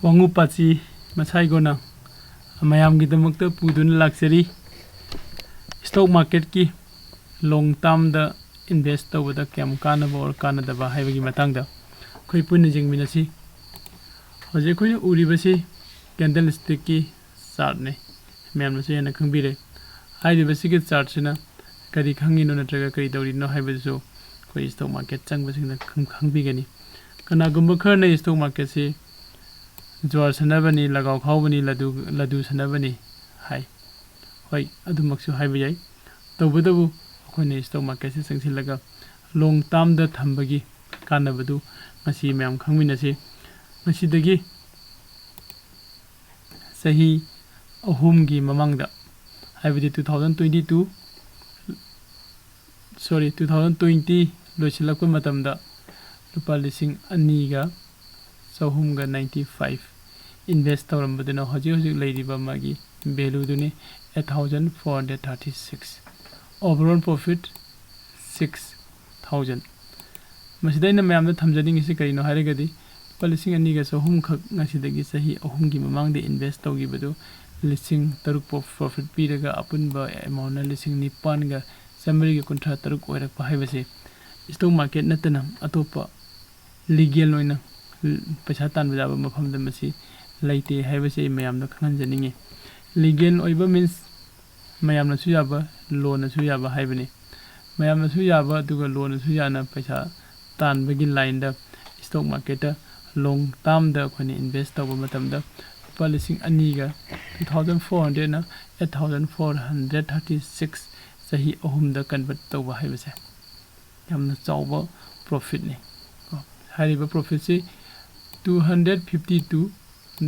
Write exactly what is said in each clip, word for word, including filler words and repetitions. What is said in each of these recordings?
ꯋꯥꯉꯨ ꯄꯥꯆꯤ ꯃꯁꯥꯏꯒꯣꯅ ꯃꯌꯥꯝꯒꯤꯗꯃꯛꯇ ꯄꯨꯗꯨꯅ ꯂꯥꯛꯆꯔꯤ꯫ ꯁ꯭ꯇꯣꯛ ꯃꯥꯔꯀꯦꯠꯀꯤ ꯂꯣꯡ ꯇꯥꯔꯝꯗ ꯏꯟꯚꯦꯁ ꯇꯧꯕꯗ ꯀꯌꯥꯝ ꯀꯥꯟꯅꯕ ꯑꯣꯔ ꯀꯥꯟꯅꯗꯕ ꯍꯥꯏꯕꯒꯤ ꯃꯇꯥꯡꯗ ꯑꯩꯈꯣꯏ ꯄꯨꯟꯅ ꯌꯦꯡꯃꯤꯟꯅꯁꯤ꯫ ꯍꯧꯖꯤꯛ ꯑꯩꯈꯣꯏꯅ ꯎꯔꯤꯕꯁꯤ ꯀꯦꯟꯗꯜ ꯁ꯭ꯇꯤꯛꯀꯤ ꯆꯥꯔꯠꯅꯤ꯫ ꯃꯌꯥꯝꯅꯁꯨ ꯍꯦꯟꯅ ꯈꯪꯕꯤꯔꯦ꯫ ꯍꯥꯏꯔꯤꯕꯁꯤꯒꯤ ꯆꯥꯔꯠꯁꯤꯅ ꯀꯔꯤ ꯈꯪꯉꯤꯅꯣ ꯅꯠꯇ꯭ꯔꯒ ꯀꯔꯤ ꯇꯧꯔꯤꯅꯣ ꯍꯥꯏꯕꯗꯨꯁꯨ ꯑꯩꯈꯣꯏ ꯁ꯭ꯇꯣꯛ ꯃꯥꯔꯀꯦꯠ ꯆꯪꯕꯁꯤꯡꯅ ꯈꯪ-, ꯈꯪꯕꯤꯒꯅꯤ꯫ ꯀꯅꯥꯒꯨꯝꯕ ꯈꯔꯅ ꯁ꯭ꯇꯣꯛ ꯃꯥꯔꯀꯦꯠꯁꯤ ꯖꯨꯋꯥꯔ ꯁꯥꯟꯅꯕꯅꯤ, ꯂꯒꯥꯎ ꯈꯥꯎꯕꯅꯤ, ꯂꯗꯨ, ꯂꯗꯨ ꯁꯥꯟꯅꯕꯅꯤ ꯍꯥꯏ꯫ ꯍꯣꯏ, ꯑꯗꯨꯃꯛꯁꯨ ꯍꯥꯏꯕ ꯌꯥꯏ꯫ ꯇꯧꯕꯇꯕꯨ ꯑꯩꯈꯣꯏꯅ ꯁ꯭ꯇꯣꯛ ꯃꯥꯔꯀꯦꯠꯁꯤ ꯆꯪꯁꯤꯜꯂꯒ ꯂꯣꯡ ꯇꯥꯔꯝꯗ ꯊꯝꯕꯒꯤ ꯀꯥꯟꯅꯕꯗꯨ ꯉꯁꯤ ꯃꯌꯥꯝ ꯈꯪꯃꯤꯟꯅꯁꯤ꯫ ꯉꯁꯤꯗꯒꯤ ꯆꯍꯤ ꯑꯍꯨꯝꯒꯤ ꯃꯃꯥꯡꯗ, ꯍꯥꯏꯕꯗꯤ two thousand twenty two, sorry, two thousand twenty ꯂꯣꯏꯁꯤꯜꯂꯛꯄ ꯃꯇꯝꯗ ꯂꯨꯄꯥ ꯂꯤꯁꯤꯡ ꯑꯅꯤꯒ ꯆꯍꯨꯝꯒ ninety five ꯏꯟꯚꯦꯁ ꯇꯧꯔꯝꯕꯗꯨꯅ ꯍꯧꯖꯤꯛ ꯍꯧꯖꯤꯛ ꯂꯩꯔꯤꯕ ꯃꯥꯒꯤ ꯚꯦꯂꯨꯗꯨꯅꯤ eight thousand four hundred thirty six꯫ Overall profit six thousand꯫ ꯃꯁꯤꯗ ꯑꯩꯅ ꯃꯌꯥꯝꯗ ꯊꯝꯖꯅꯤꯡꯉꯤꯁꯤ ꯀꯔꯤꯅꯣ ꯍꯥꯏꯔꯒꯗꯤ, ꯂꯨꯄꯥ ꯂꯤꯁꯤꯡ ꯑꯅꯤꯒ ꯆꯍꯨꯝ ꯈꯛ ꯉꯁꯤꯗꯒꯤ ꯆꯍꯤ ꯑꯍꯨꯝꯒꯤ ꯃꯃꯥꯡꯗ ꯏꯟꯚꯦꯁ ꯇꯧꯈꯤꯕꯗꯨ ꯂꯤꯁꯤꯡ ꯇꯔꯨꯛ ꯄ꯭ꯔꯣ-, ꯄ꯭ꯔꯣꯐꯤꯠ ꯄꯤꯔꯒ ꯑꯄꯨꯟꯕ ꯑꯦꯃꯥꯎꯟꯅ ꯂꯤꯁꯤꯡ ꯅꯤꯄꯥꯟꯒ ꯆꯥꯃꯔꯤꯒ ꯀꯨꯟꯊ꯭ꯔꯥ ꯇꯔꯨꯛ ꯑꯣꯏꯔꯛꯄ ꯍꯥꯏꯕꯁꯤ ꯁ꯭ꯇꯣꯛ ꯃꯥꯔꯀꯦꯠ ꯅꯠꯇꯅ ꯑꯇꯣꯞꯄ ꯂꯤꯒꯦꯜ ꯑꯣꯏꯅ ꯄꯩꯁꯥ ꯇꯥꯟꯕ ꯌꯥꯕ ꯃꯐꯝꯗ ꯃꯁꯤ ꯂꯩꯇꯦ ꯍꯥꯏꯕꯁꯤ ꯑꯩ ꯃꯌꯥꯝꯗ ꯈꯪꯍꯟꯖꯅꯤꯡꯉꯤ꯫ ꯂꯤꯒꯦꯜ ꯑꯣꯏꯕ ꯃꯤꯟꯁ ꯃꯌꯥꯝꯅꯁꯨ ꯌꯥꯕ, ꯂꯣꯅꯁꯨ ꯌꯥꯕ ꯍꯥꯏꯕꯅꯤ꯫ ꯃꯌꯥꯝꯅꯁꯨ ꯌꯥꯕ ꯑꯗꯨꯒ ꯂꯣꯅꯁꯨ ꯌꯥꯅ ꯄꯩꯁꯥ ꯇꯥꯟꯕꯒꯤ ꯂꯥꯏꯟꯗ ꯁ꯭ꯇꯣꯛ ꯃꯥꯔꯀꯦꯠꯇ ꯂꯣꯡ ꯇꯥꯔꯝꯗ ꯑꯩꯈꯣꯏꯅ ꯏꯟꯚꯦꯁ ꯇꯧꯕ ꯃꯇꯝꯗ ꯂꯨꯄꯥ ꯂꯤꯁꯤꯡ ꯑꯅꯤꯒ two thousand four hundredꯅ eight thousand four hundred thirty six ꯆꯍꯤ ꯑꯍꯨꯝꯗ ꯀꯟꯚꯔꯠ ꯇꯧꯕ ꯍꯥꯏꯕꯁꯦ ꯌꯥꯝꯅ ꯆꯥꯎꯕ ꯄ꯭ꯔꯣꯐꯤꯠꯅꯤ꯫ ꯀꯣ, ꯍꯥꯏꯔꯤꯕ ꯄ꯭ꯔꯣꯐꯤꯠꯁꯤ two hundred fifty two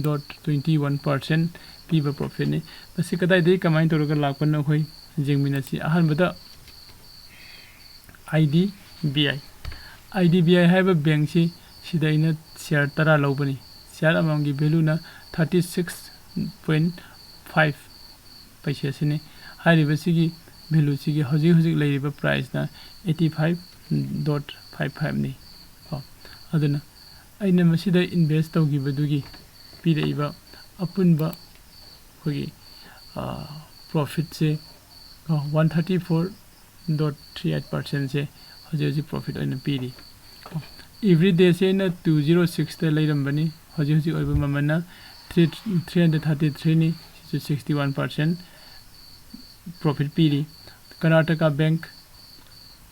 dot twenty one percent ꯄꯤꯕ ꯄ꯭ꯔꯣꯐꯤꯠꯅꯤ꯫ ꯃꯁꯤ ꯀꯗꯥꯏꯗꯒꯤ ꯀꯃꯥꯏꯅ ꯇꯧꯔꯒ ꯂꯥꯛꯄꯅꯣ ꯑꯩꯈꯣꯏ ꯌꯦꯡꯃꯤꯟꯅꯁꯤ꯫ ꯑꯍꯥꯟꯕꯗ I D B I, I D B ꯑꯥꯏ ꯍꯥꯏꯕ ꯕꯦꯡꯁꯤ ꯁꯤꯗ ꯑꯩꯅ ꯁꯤꯌꯥꯔ ꯇꯔꯥ ꯂꯧꯕꯅꯤ꯫ ꯁꯤꯌꯥꯔ ꯑꯃꯃꯝꯒꯤ ꯚꯦꯂꯨꯅ thirty six point five ꯄꯩꯁꯥꯁꯤꯅꯤ꯫ ꯍꯥꯏꯔꯤꯕꯁꯤꯒꯤ ꯚꯦꯂꯨꯁꯤꯒꯤ ꯍꯧꯖꯤꯛ ꯍꯧꯖꯤꯛ ꯂꯩꯔꯤꯕ ꯄ꯭ꯔꯥꯏꯁꯅ eighty five dot five fiveꯅꯤ꯫ ꯀꯣ, ꯑꯗꯨꯅ ꯑꯩꯅ ꯃꯁꯤꯗ ꯏꯟꯚꯦꯁ ꯇꯧꯈꯤꯕꯗꯨꯒꯤ ꯄꯤꯔꯛꯏꯕ ꯑꯄꯨꯟꯕ ꯑꯩꯈꯣꯏꯒꯤ profitꯁꯦ one thirty four dot three eight percentꯁꯦ ꯍꯧꯖꯤꯛ ꯍꯧꯖꯤꯛ profit ꯑꯣꯏꯅ ꯄꯤꯔꯤ꯫ Everydayꯁꯦ ꯑꯩꯅ two zero sixꯇ ꯂꯩꯔꯝꯕꯅꯤ, ꯍꯧꯖꯤꯛ ꯍꯧꯖꯤꯛ ꯑꯣꯏꯕ ꯃꯃꯜꯅ three three hundred thirty threeꯅꯤ꯫ ꯁꯤꯁꯨ sixty one percent profit ꯄꯤꯔꯤ꯫ Karnataka Bank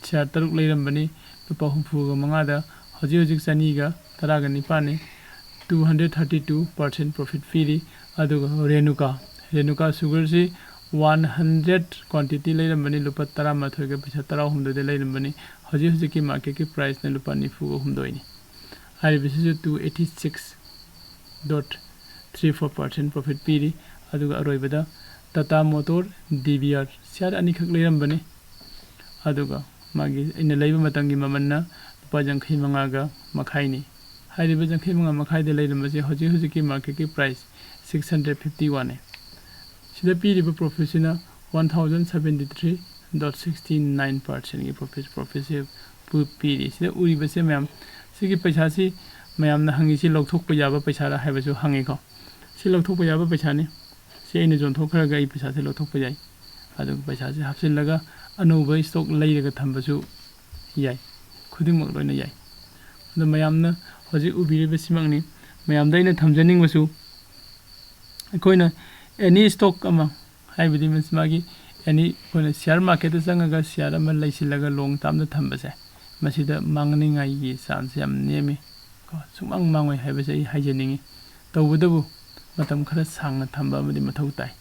share ꯇꯔꯨꯛ ꯂꯩꯔꯝꯕꯅꯤ ꯂꯨꯄꯥ ꯍꯨꯝꯐꯨꯒ ꯃꯉꯥꯗ, ꯍꯧꯖꯤꯛ ꯍꯧꯖꯤꯛ ꯆꯅꯤꯒ ꯇꯔꯥꯒ ꯅꯤꯄꯥꯟꯅꯤ, two hundred thirty two percent profit ꯄꯤꯔꯤ꯫ ꯑꯗꯨꯒ Renuka, Renuka Sugarꯁꯤ one hundred quantity ꯂꯩꯔꯝꯕꯅꯤ, ꯂꯨꯄꯥ ꯇꯔꯥꯃꯥꯊꯣꯏꯒ ꯄꯩꯁꯥ ꯇꯔꯥꯍꯨꯝꯗꯣꯏꯗ ꯂꯩꯔꯝꯕꯅꯤ, ꯍꯧꯖꯤꯛ ꯍꯧꯖꯤꯛꯀꯤ marketꯀꯤ priceꯅ ꯂꯨꯄꯥ ꯅꯤꯐꯨꯒ ꯍꯨꯝꯗꯣꯏꯅꯤ꯫ ꯍꯥꯏꯔꯤꯕꯁꯤꯁꯨ two eighty six dot three four percent profit ꯄꯤꯔꯤ꯫ ꯑꯗꯨꯒ ꯑꯔꯣꯏꯕꯗ Tata Motor D B R share ꯑꯅꯤꯈꯛ ꯂꯩꯔꯝꯕꯅꯤ, ꯑꯗꯨꯒ ꯃꯥꯒꯤ ꯑꯩꯅ ꯂꯩꯕ ꯃꯇꯝꯒꯤ ꯃꯃꯜꯅ ꯂꯨꯄꯥ ꯌꯥꯡꯈꯩ ꯃꯉꯥꯒ ꯃꯈꯥꯏꯅꯤ꯫ ꯍꯥꯏꯔꯤꯕ ꯌꯥꯡꯈꯩ ꯃꯉꯥ ꯃꯈꯥꯏꯗ ꯂꯩꯔꯝꯕꯁꯤ ꯍꯧꯖꯤꯛ ꯍꯧꯖꯤꯛꯀꯤ marketꯀꯤ price six hundred fifty oneꯅꯤ꯫ ꯁꯤꯗ ꯄꯤꯔꯤꯕ profitꯁꯤꯅ one thousand seventy three dot sixty nine percentꯀꯤ profit, profitꯁꯦ ꯄꯨ-, ꯄꯤꯔꯤ꯫ ꯁꯤꯗ ꯎꯔꯤꯕꯁꯦ ꯃꯌꯥꯝ, ꯁꯤꯒꯤ ꯄꯩꯁꯥꯁꯤ ꯃꯌꯥꯝꯅ ꯍꯪꯉꯤꯁꯤ ꯂꯧꯊꯣꯛꯄ ꯌꯥꯕ ꯄꯩꯁꯥꯔꯥ ꯍꯥꯏꯕꯁꯨ ꯍꯪꯉꯤꯀꯣ꯫ ꯁꯤ ꯂꯧꯊꯣꯛꯄ ꯌꯥꯕ ꯄꯩꯁꯥꯅꯤ꯫ ꯁꯤ ꯑꯩꯅ ꯌꯣꯟꯊꯣꯛꯈ꯭ꯔꯒ ꯑꯩ ꯄꯩꯁꯥꯁꯦ ꯂꯧꯊꯣꯛꯄ ꯌꯥꯏ, ꯑꯗꯨꯒ ꯄꯩꯁꯥꯁꯦ ꯍꯥꯞꯆꯤꯜꯂꯒ ꯑꯅꯧꯕ stock ꯂꯩꯔꯒ ꯊꯝꯕꯁꯨ ꯌꯥꯏ, ꯈꯨꯗꯤꯡꯃꯛ ꯂꯣꯏꯅ ꯌꯥꯏ꯫ ꯑꯗꯣ ꯃꯌꯥꯝꯅ ꯍꯧꯖꯤꯛ ꯎꯕꯤꯔꯤꯕꯁꯤꯃꯛꯅꯤ꯫ ꯃꯌꯥꯝꯗ ꯑꯩꯅ ꯊꯝꯖꯅꯤꯡꯕꯁꯨ, ꯑꯩꯈꯣꯏꯅ any stock ꯑꯃ, ꯍꯥꯏꯕꯗꯤ ꯃꯁꯤ ꯃꯥꯒꯤ any, ꯑꯩꯈꯣꯏꯅ share marketꯇ ꯆꯪꯉꯒ share ꯑꯃ ꯂꯩꯁꯤꯜꯂꯒ long termꯗ ꯊꯝꯕꯁꯦ, ꯃꯁꯤꯗ ꯃꯥꯡꯅꯤꯡꯉꯥꯏꯒꯤ chance ꯌꯥꯝ ꯅꯦꯝꯃꯤ ꯀꯣ, ꯁꯨꯡꯃꯥꯡ ꯃꯥꯡꯉꯣꯏ ꯍꯥꯏꯕꯁꯦ ꯑꯩ ꯍꯥꯏꯖꯅꯤꯡꯉꯤ꯫ ꯇꯧꯕꯇꯕꯨ ꯃꯇꯝ ꯈꯔ ꯁꯥꯡꯅ ꯊꯝꯕ ꯑꯃꯗꯤ ꯃꯊꯧ ꯇꯥꯏ꯫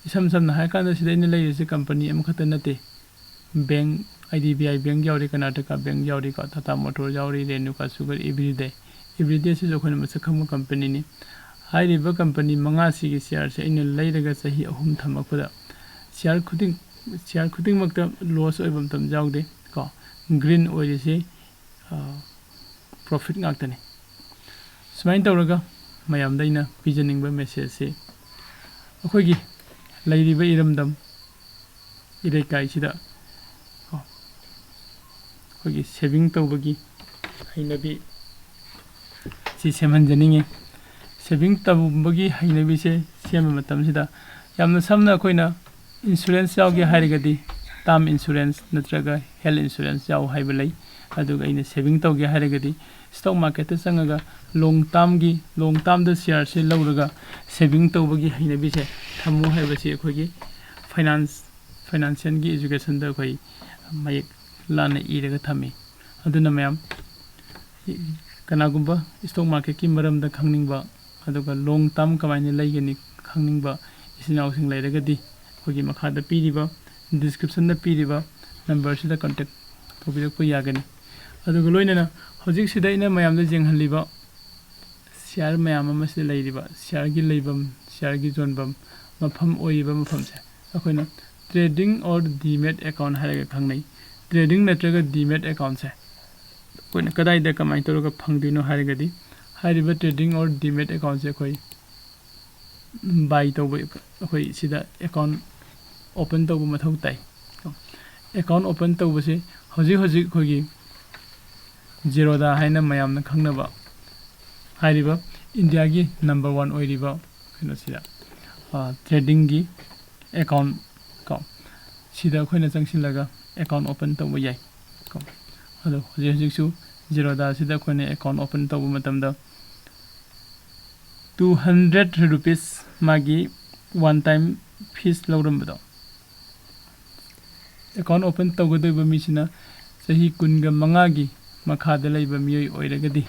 ꯏꯁꯝ ꯁꯝꯅ ꯍꯥꯏꯔꯀꯥꯟꯗ ꯁꯤꯗ ꯑꯩꯅ ꯂꯩꯔꯤꯁꯦ company ꯑꯃꯈꯛꯇ ꯅꯠꯇꯦ꯫ Bank, I D B I Bank ꯌꯥꯎꯔꯤ, Karnataka Bank ꯌꯥꯎꯔꯤꯀꯣ, Tata Motor ꯌꯥꯎꯔꯤ, Renuka Sugar, Everyday꯫ Everyday ꯑꯁꯤꯁꯨ ꯑꯩꯈꯣꯏꯅ ꯃꯁꯛ ꯈꯪꯕ companyꯅꯤ꯫ ꯍꯥꯏꯔꯤꯕ company ꯃꯉꯥꯁꯤꯒꯤ shareꯁꯦ ꯑꯩꯅ ꯂꯩꯔꯒ ꯆꯍꯤ ꯑꯍꯨꯝ ꯊꯝꯃꯛꯄꯗ share ꯈꯨꯗꯤꯡ, share ꯈꯨꯗꯤꯡꯃꯛꯇ loss ꯑꯣꯏꯕ ꯑꯝꯇ ꯌꯥꯎꯗꯦ ꯀꯣ꯫ Green ꯑꯣꯏꯔꯤꯁꯤ, ꯑ, profit ꯉꯥꯛꯇꯅꯤ꯫ ꯁꯨꯃꯥꯏꯅ ꯇꯧꯔꯒ ꯃꯌꯥꯝꯗ ꯑꯩꯅ ꯄꯤꯖꯅꯤꯡꯕ messageꯁꯤ, ꯑꯩꯈꯣꯏꯒꯤ ꯂꯩꯔꯤꯕ ꯏꯔꯝꯗꯝ ꯏꯔꯩꯀꯥꯏꯁꯤꯗ ꯀꯣ, ꯑꯩꯈꯣꯏꯒꯤ saving ꯇꯧꯕꯒꯤ ꯍꯩꯅꯕꯤ ꯁꯤ ꯁꯦꯝꯍꯟꯖꯅꯤꯡꯉꯤ꯫ ꯁꯦꯚꯤꯡ ꯇꯧꯕꯒꯤ ꯍꯩꯅꯕꯤꯁꯦ ꯁꯦꯝꯕ ꯃꯇꯝꯁꯤꯗ ꯌꯥꯝꯅ ꯁꯝꯅ ꯑꯩꯈꯣꯏꯅ ꯏꯟꯁꯨꯔꯦꯟꯁ ꯌꯥꯎꯒꯦ ꯍꯥꯏꯔꯒꯗꯤ ꯇꯥꯔꯝ ꯏꯟꯁꯨꯔꯦꯟꯁ ꯅꯠꯇ꯭ꯔꯒ ꯍꯦꯜꯊ ꯏꯟꯁꯨꯔꯦꯟꯁ ꯌꯥꯎ ꯍꯥꯏꯕ ꯂꯩ꯫ ꯑꯗꯨꯒ ꯑꯩꯅ ꯁꯦꯚꯤꯡ ꯇꯧꯒꯦ ꯍꯥꯏꯔꯒꯗꯤ ꯏꯁꯇꯣꯛ ꯃꯥꯔꯀꯦꯠꯇ ꯆꯪꯉꯒ ꯂꯣꯡ ꯇꯥꯔꯝꯒꯤ ꯂꯣꯡ ꯇꯥꯔꯝꯗ ꯁꯤꯌꯥꯔꯁꯦ ꯂꯧꯔꯒ ꯁꯦꯚꯤꯡ ꯇꯧꯕꯒꯤ ꯍꯩꯅꯕꯤꯁꯦ ꯊꯝꯃꯨ ꯍꯥꯏꯕꯁꯤ ꯑꯩꯈꯣꯏꯒꯤ ꯐꯥꯏꯅꯥꯟꯁ ꯐꯥꯏꯅꯥꯟꯁꯤꯌꯦꯜꯒꯤ ꯏꯖꯨꯀꯦꯁꯟꯗ ꯑꯩꯈꯣꯏ ꯃꯌꯦꯛ ꯂꯥꯟꯅ ꯏꯔꯒ ꯊꯝꯃꯤ꯫ ꯑꯗꯨꯅ ꯃꯌꯥꯝ ꯀꯅꯥꯒꯨꯝꯕ ꯏꯁꯇꯣꯛ ꯃꯥꯔꯀꯦꯠꯀꯤ ꯃꯔꯝꯗ ꯈꯪꯅꯤꯡꯕ ꯑꯗꯨꯒ ꯂꯣꯡ ꯇꯥꯔꯝ ꯀꯃꯥꯏꯅ ꯂꯩꯒꯅꯤ ꯈꯪꯅꯤꯡꯕ ꯏꯆꯤꯟ ꯏꯅꯥꯎꯁꯤꯡ ꯂꯩꯔꯒꯗꯤ ꯑꯩꯈꯣꯏꯒꯤ ꯃꯈꯥꯗ ꯄꯤꯔꯤꯕ ꯗꯤꯁꯀ꯭ꯔꯤꯞꯁꯟꯗ ꯄꯤꯔꯤꯕ ꯅꯝꯕꯔꯁꯤꯗ ꯀꯟꯇꯦꯛ ꯇꯧꯕꯤꯔꯛꯄ ꯌꯥꯒꯅꯤ꯫ ꯑꯗꯨꯒ ꯂꯣꯏꯅꯅ ꯍꯧꯖꯤꯛꯁꯤꯗ ꯑꯩꯅ ꯃꯌꯥꯝꯗ ꯌꯦꯡꯍꯜꯂꯤꯕ ꯁꯤꯌꯥꯔ ꯃꯌꯥꯝ ꯑꯃꯁꯤꯗ ꯂꯩꯔꯤꯕ ꯁꯤꯌꯥꯔꯒꯤ ꯂꯩꯐꯝ, ꯁꯤꯌꯥꯔꯒꯤ ꯌꯣꯟꯐꯝ, ꯃꯐꯝ ꯑꯣꯏꯔꯤꯕ ꯃꯐꯝꯁꯦ ꯑꯩꯈꯣꯏꯅ trading or demat account ꯍꯥꯏꯔꯒ ꯈꯪꯅꯩ꯫ ꯇ꯭ꯔꯦꯗꯤꯡ ꯅꯠꯇ꯭ꯔꯒ ꯗꯤꯃꯦꯠ ꯑꯦꯀꯥꯎꯟꯁꯦ ꯑꯩꯈꯣꯏꯅ ꯀꯗꯥꯏꯗ ꯀꯃꯥꯏꯅ ꯇꯧꯔꯒ ꯐꯪꯗꯣꯏꯅꯣ ꯍꯥꯏꯔꯒꯗꯤ ꯍꯥꯏꯔꯤꯕ trading or demat accountꯁꯦ ꯑꯩꯈꯣꯏ ꯕꯥꯏ ꯇꯧꯕ ꯑꯩꯈꯣꯏ ꯁꯤꯗ ꯑꯦꯀꯥꯎꯟ ꯑꯣꯄꯟ ꯇꯧꯕ ꯃꯊꯧ ꯇꯥꯏ꯫ ꯑꯦꯀꯥꯎꯟ ꯑꯣꯄꯟ ꯇꯧꯕꯁꯦ ꯍꯧꯖꯤꯛ ꯍꯧꯖꯤꯛ ꯑꯩꯈꯣꯏꯒꯤ ꯖꯤꯔꯣꯗꯥ ꯍꯥꯏꯅ ꯃꯌꯥꯝꯅ ꯈꯪꯅꯕ ꯍꯥꯏꯔꯤꯕ ꯏꯟꯗꯤꯌꯥꯒꯤ ꯅꯝꯕꯔ ꯋꯥꯟ ꯑꯣꯏꯔꯤꯕ ꯀꯩꯅꯣꯁꯤꯗ ꯇ꯭ꯔꯦꯗꯤꯡꯒꯤ ꯑꯦꯀꯥꯎꯟ ꯀꯣ ꯁꯤꯗ ꯑꯩꯈꯣꯏꯅ ꯆꯪꯁꯤꯜꯂꯒ ꯑꯦꯀꯥꯎꯟ ꯑꯣꯄꯟ ꯇꯧꯕ ꯌꯥꯏ ꯀꯣ꯫ ꯑꯗꯣ ꯍꯧꯖꯤꯛ ꯍꯧꯖꯤꯛꯁꯨ ꯖꯤꯔꯣꯗꯥꯁꯤꯗ ꯑꯩꯈꯣꯏꯅ ꯑꯦꯀꯥꯎꯟ ꯑꯣꯄꯟ ꯇꯧꯕ ꯃꯇꯝꯗ two hundred rupees ꯃꯥꯒꯤ one time fees ꯂꯧꯔꯝꯕꯗꯣ ꯑꯦꯀꯥꯎꯟ ꯑꯣꯄꯟ ꯇꯧꯒꯗꯧꯔꯤꯕ ꯃꯤꯁꯤꯅ ꯆꯍꯤ ꯀꯨꯟꯒ ꯃꯉꯥꯒꯤ ꯃꯈꯥꯗ ꯂꯩꯕ ꯃꯤꯑꯣꯏ ꯑꯣꯏꯔꯒꯗꯤ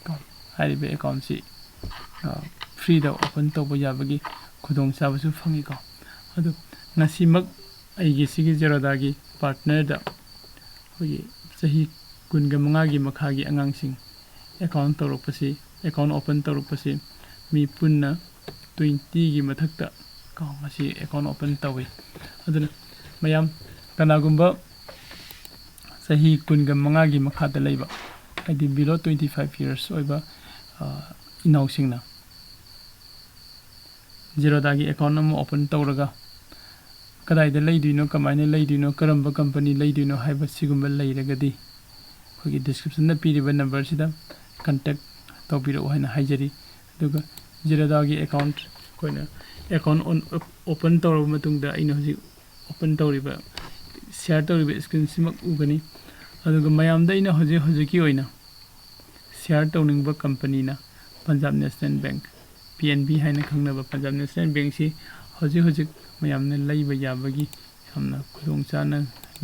ꯀꯣ ꯍꯥꯏꯔꯤꯕ ꯑꯦꯀꯥꯎꯟꯁꯤ ꯐ꯭ꯔꯤꯗ ꯑꯣꯄꯟ ꯇꯧꯕ ꯌꯥꯕꯒꯤ ꯈꯨꯗꯣꯡꯆꯥꯕꯁꯨ ꯐꯪꯉꯤꯀꯣ꯫ ꯑꯗꯨ ꯉꯁꯤꯃꯛ ꯑꯩꯒꯤ ꯁꯤꯒꯤ ꯖꯦꯔꯣꯗꯥꯒꯤ ꯄꯥꯔꯠꯅꯔꯗ ꯑꯩꯈꯣꯏꯒꯤ ꯆꯍꯤ ꯀꯨꯟꯒ ꯃꯉꯥꯒꯤ ꯃꯈꯥꯒꯤ ꯑꯉꯥꯡꯁꯤꯡ ꯑꯦꯀꯥꯎꯟ ꯇꯧꯔꯛꯄꯁꯤ ꯑꯦꯀꯥꯎꯟ ꯑꯣꯄꯟ ꯇꯧꯔꯛꯄꯁꯤ ꯃꯤ ꯄꯨꯟꯅ ꯇ꯭ꯋꯦꯟꯇꯤꯒꯤ ꯃꯊꯛꯇ ꯀꯣ ꯉꯁꯤ ꯑꯦꯀꯥꯎꯟ ꯑꯣꯄꯟ ꯇꯧꯏ꯫ ꯑꯗꯨꯅ ꯃꯌꯥꯝ ꯀꯅꯥꯒꯨꯝꯕ ꯆꯍꯤ ꯀꯨꯟꯒ ꯃꯉꯥꯒꯤ ꯃꯈꯥꯗ ꯂꯩꯕ ꯍꯥꯏꯗꯤ below twenty five years ꯑꯣꯏꯕ ꯏꯅꯥꯎꯁꯤꯡꯅ ꯖꯤꯔꯣꯗꯥꯒꯤ ꯑꯦꯀꯥꯎꯟ ꯑꯃ ꯑꯣꯄꯟ ꯇꯧꯔꯒ ꯀꯗꯥꯏꯗ ꯂꯩꯗꯣꯏꯅꯣ, ꯀꯃꯥꯏꯅ ꯂꯩꯗꯣꯏꯅꯣ, ꯀꯔꯝꯕ ꯀꯝꯄꯅꯤ ꯂꯩꯗꯣꯏꯅꯣ ꯍꯥꯏꯕ ꯁꯤꯒꯨꯝꯕ ꯂꯩꯔꯒꯗꯤ ꯑꯩꯈꯣꯏꯒꯤ ꯗꯤꯁꯀ꯭ꯔꯤꯞꯁꯟꯗ ꯄꯤꯔꯤꯕ ꯅꯝꯕꯔꯁꯤꯗ ꯀꯟꯇꯦꯛ ꯇꯧꯕꯤꯔꯛꯎ ꯍꯥꯏꯅ ꯍꯥꯏꯖꯔꯤ꯫ ꯑꯗꯨꯒ ꯖꯤꯔꯣꯗꯥꯒꯤ ꯑꯦꯀꯥꯎꯟꯠ ꯑꯩꯈꯣꯏꯅ ꯑꯦꯀꯥꯎꯟꯠ ꯑꯣꯄꯟ ꯇꯧꯔꯕ ꯃꯇꯨꯡꯗ ꯑꯩꯅ ꯍꯧꯖꯤꯛ ꯑꯣꯄꯟ ꯇꯧꯔꯤꯕ, ꯁꯤꯌꯥꯔ ꯇꯧꯔꯤꯕ ꯁ꯭ꯀ꯭ꯔꯤꯟꯁꯤꯃꯛ ꯎꯒꯅꯤ꯫ ꯑꯗꯨꯒ ꯃꯌꯥꯝꯗ ꯑꯩꯅ ꯍꯧꯖꯤꯛ ꯍꯧꯖꯤꯛꯀꯤ ꯑꯣꯏꯅ ꯁꯤꯌꯥꯔ ꯇꯧꯅꯤꯡꯕ ꯀꯝꯄꯅꯤꯅ Punjab national bank, P N B ꯍꯥꯏꯅ ꯈꯪꯅꯕ ꯄꯟꯖꯥꯕ ꯅꯦꯁꯅꯦꯜ ꯕꯦꯡꯛꯁꯤ ꯍꯧꯖꯤꯛ ꯍꯧꯖꯤꯛ ꯃꯌꯥꯝꯅ ꯂꯩꯕ ꯌꯥꯕꯒꯤ ꯌꯥꯝꯅ ꯈꯨꯗꯣꯡ ꯆꯥꯅ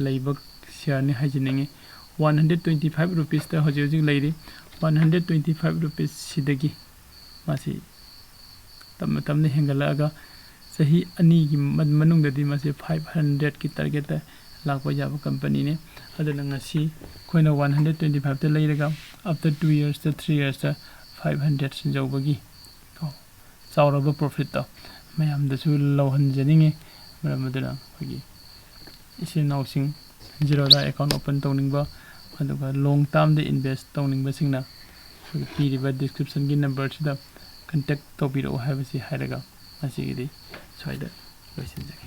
ꯂꯩꯕ ꯁꯤꯌꯥꯔꯅꯤ ꯍꯥꯏꯖꯅꯤꯡꯉꯤ꯫ One hundred twenty five rupeesꯇ ꯍꯧꯖꯤꯛ ꯍꯧꯖꯤꯛ ꯂꯩꯔꯤ꯫ One hundred twenty five rupeesꯁꯤꯗꯒꯤ ꯃꯥꯁꯤ ꯇꯞꯅ ꯇꯞꯅ ꯍꯦꯟꯒꯠꯂꯛꯑꯒ ꯆꯍꯤ ꯑꯅꯤꯒꯤ ꯃ-, ꯃꯅꯨꯡꯗꯗꯤ ꯃꯁꯤ five hundredꯀꯤ targetꯇ ꯂꯥꯛꯄ ꯌꯥꯕ ꯀꯝꯄꯅꯤꯅꯤ꯫ ꯑꯗꯨꯅ ꯉꯁꯤ ꯑꯩꯈꯣꯏꯅ one hundred twenty fiveꯇ ꯂꯩꯔꯒ after two yearsꯇ, three yearsꯇ five hundred ꯌꯧꯕꯒꯤ ꯀꯣ, ꯆꯥꯎꯔꯕ profitꯇꯣ ꯃꯌꯥꯝꯗꯁꯨ ꯂꯧꯍꯟꯖꯅꯤꯡꯉꯤ꯫ ꯃꯔꯝ ꯑꯗꯨꯅ ꯑꯩꯈꯣꯏꯒꯤ ꯏꯆꯤꯟ ꯏꯅꯥꯎꯁꯤꯡ ꯖꯤꯔꯣꯗꯥ ꯑꯦꯀꯥꯎꯟ ꯑꯣꯄꯟ ꯇꯧꯅꯤꯡꯕ, ꯑꯗꯨꯒ long termꯗ invest ꯇꯧꯅꯤꯡꯕꯁꯤꯡꯅ ꯑꯩꯈꯣꯏꯒꯤ ꯄꯤꯔꯤꯕ descriptionꯒꯤ numberꯁꯤꯗ contact ꯇꯧꯕꯤꯔꯛꯎ ꯍꯥꯏꯕꯁꯤ ꯍꯥꯏꯔꯒ ꯉꯁꯤꯒꯤꯗꯤ ꯁ꯭ꯋꯥꯏꯗ ꯂꯣꯏꯁꯤꯟꯖꯒꯦ꯫